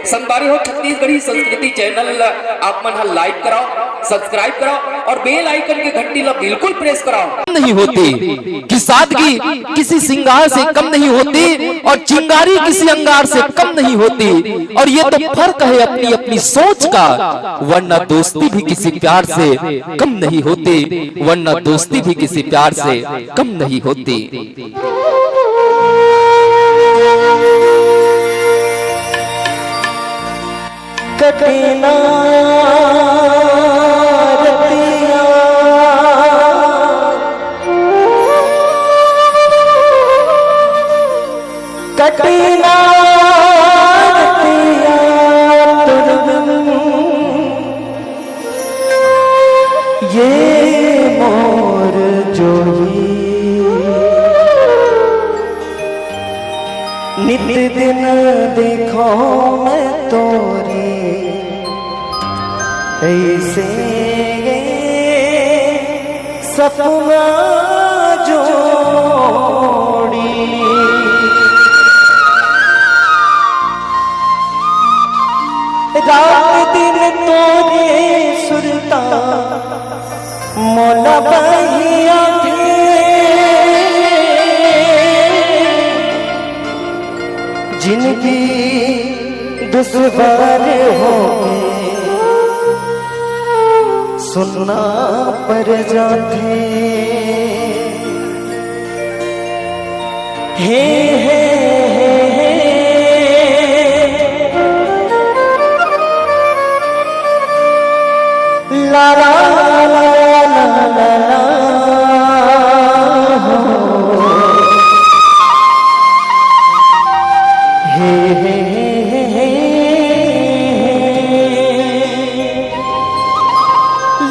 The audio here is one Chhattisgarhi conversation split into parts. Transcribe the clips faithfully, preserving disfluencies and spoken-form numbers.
संगवारी हो, छत्तीसगढ़ी संस्कृति चैनल आप मन ह like कराओ, subscribe कराओ और bell icon के घंटी ला बिल्कुल press कराओ। नहीं होती कि सादगी किसी सिंगार से कम नहीं होती और चिंगारी किसी अंगार से कम नहीं होती। और ये तो फर्क है अपनी अपनी सोच का, वरना दोस्ती भी किसी प्यार से कम नहीं होती, वरना दोस्ती भी किसी प्यार से कम नहीं होती। कटे ना रतिया, कटे ना रतिया तुर बिन। ये मोर जोही नित दिन देखो मैं तोरी, ऐसे सपना जोड़ी। रात दिन तोरे सुरता मोला बहिया थे। जिनगी दुश्वार होके सुनना पर जाथे। हे, हे, हे, हे। ला, ला, ला, ला, ला, ला, हो। हे, हे, हे, हे, हे।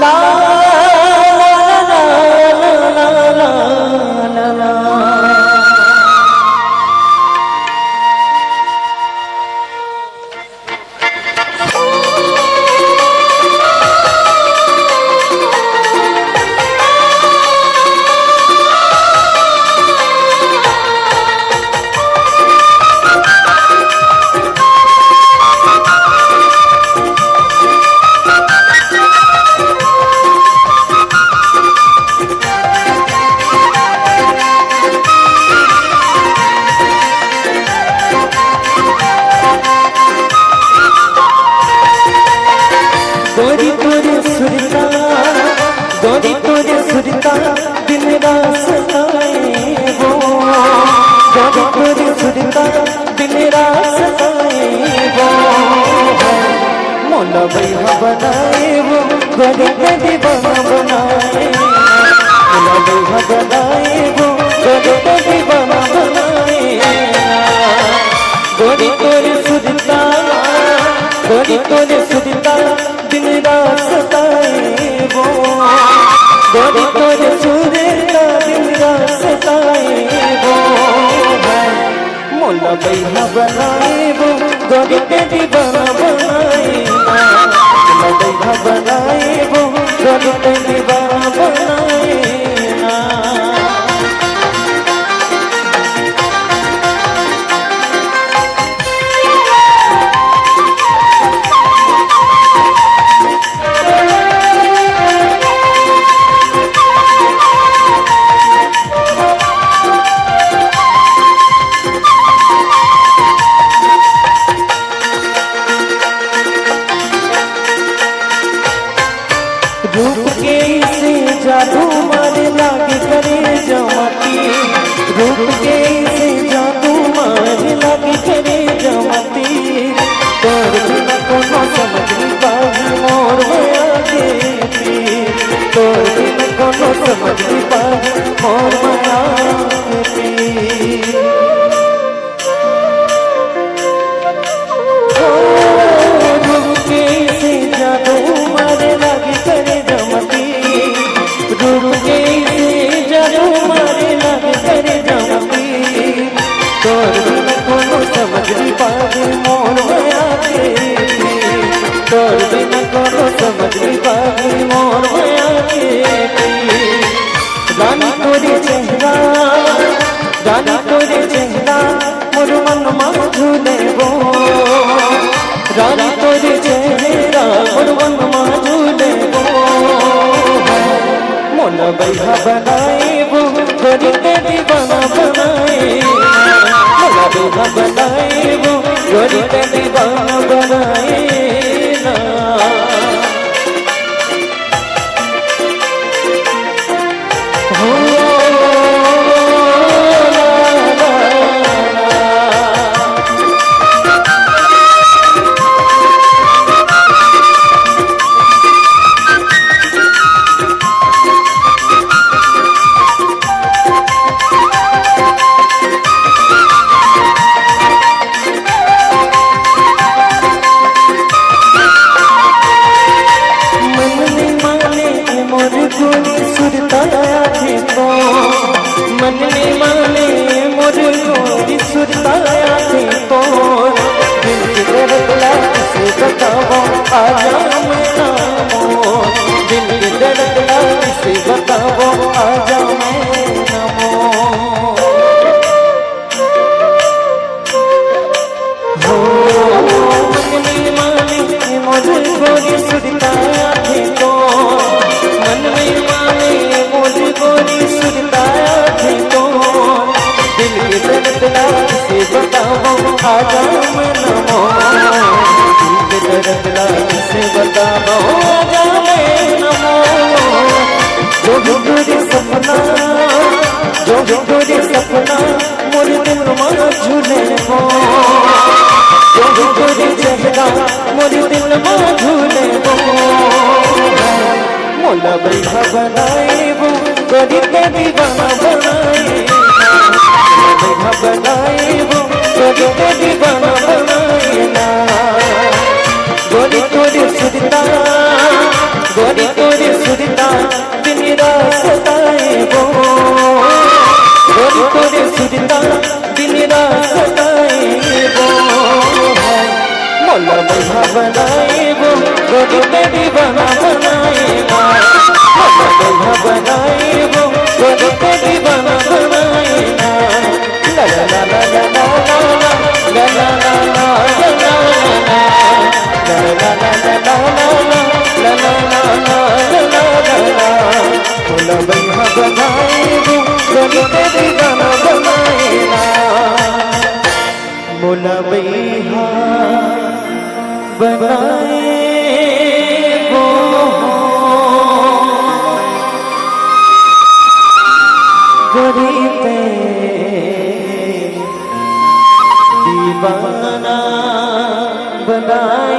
ला, ला, ला, ला। गोरी तोरे सुरता, गोरी तोरे सुरता, दिन रात सताए वो। गोरी तोरे सुरता, दिन रात सताए वो। मोला बैहा बनाए वो, गोरी के दीवाना बनाए। मोला बैहा बनाए वो, गोरी के दीवाना बनाए। गोरी तोरे सुरता, गोरी तोरे सुरता, दिन रात सताए वो। गोरी तोरे सुरता, दिन रात सताए वो। मोला बैहा बनाए वो, गोरी के दीवाना बनाए ना। मोला बैहा बनाए वो, गोरी के दीवाना बनाए ना। रूप के रानी तोर चेहरा मोर मन मा झूले वो, मोला बइहा बनाए वो, गोरी के दीवाना बनाए। मोला बइहा बनाए वो, गोरी के दीवाना बनाए ना। मन नइ माने ए मोर गोरी सुरता आथे तो, मन नइ माने ए मोर गोरी सुरता आथे तो, दिल के दर्द ला कइसे बतावंव आजा मैना मोर, दिल के दर्द ला कइसे बतावंव आजा मैना मोर। हो, मन नइ माने मोर गोरी सुरता आथे तो, मन नइ माने मोर गोरी सुरता आथे तो, दिल के दर्द ला कइसे बतावंव आजा मैना मोर, दिल के दर्द ला कइसे बतावंव आजा मैना मोर। जो भी तोर सपना, जो भी तोर सपना मोर दिल मा झूले वो, जो भी तोर चेहरा मोर दिल मा झूले वो। मोला बइहा बनाए वो, गोरी के दीवाना बनाए ना। मोला बइहा बनाए वो, गोरी के दीवाना बनाए ना। गोरी तोर सुरता, गोरी तोर सुरता दिन रात सताए वो, गोरी तोर सुरता दिन रात सताए वो। मोला बइहा बनाए वो, गोरी के दीवाना बनाए ना। मोला बइहा बनाए वो, गोरी के दीवाना बनाए ना। मोला बइहा बनाए वो, गोरी के दीवाना बनाए।